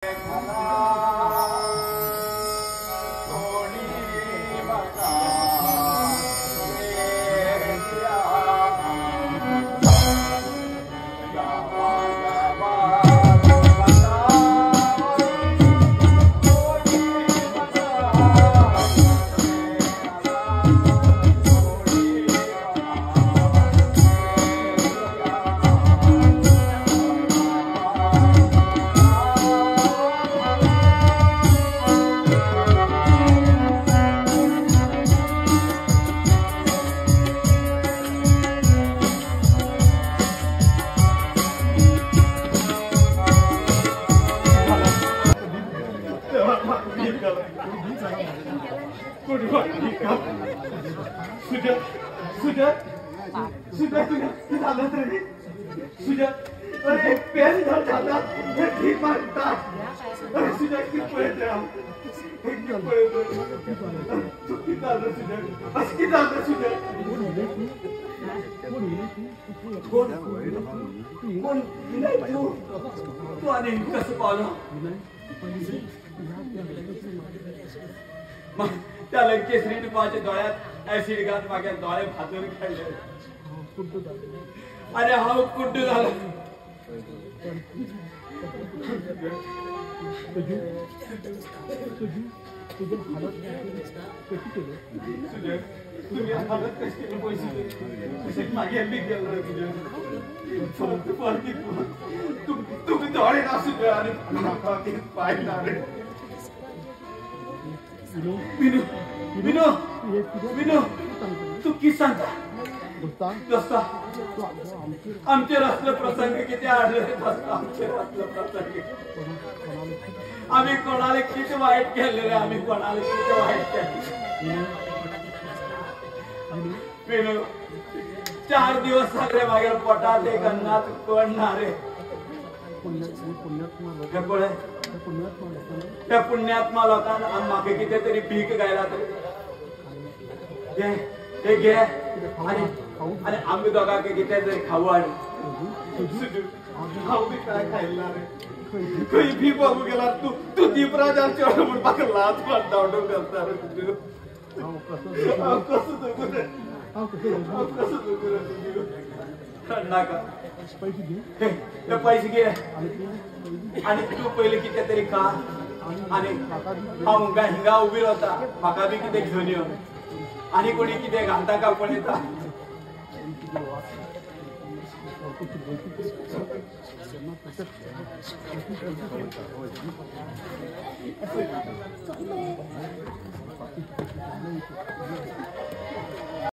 त्या लंकेश्री तुपाच्या डोळ्यात ऍसिड घात मागे डोळे भाजून काढले. अरे हांव कुड्डू झालो. तुझ्या हालत कशी केली पैसे तसेच मागे मी गेलो तुझ्या तुम्ही डोळे नसू द्या आणि पाय ना रे. विनू विनू विनू तू की सांगता दोस्ता आमचे असले प्रसंग किती आडले दोस्ता. आमचे असले प्रसंग आम्ही कोणाला किती वाईट केले रे. आम्ही कोणाला किती वाईट केले. विनू 4 दिवस झाले मागे पोटात एक अन्नात कोण ना रे. त्या पुण्यात्मा लोकांना म्हाका कितें तरी भीक गायला तरी हे घे आणि आणि आम्ही दोघांक कितें तरी खाऊ हाड. हांव बी काय खायला रे. खंय भी बाबू गेला तू तू दीपराजार चेडो म्हूण म्हाका लाज मारता घालता रे तुज्यो. हांव कसो जगू रे. हांव कसो जगू रे तुज्यो. नाका ते पैसे घे आणि तू पहिले कितें तरी खा. आणि हांव हिंगा हिंगा उबी रावता म्हाका बी कितें घेवन यो. आनी कोणी कितें घालता का पळयता.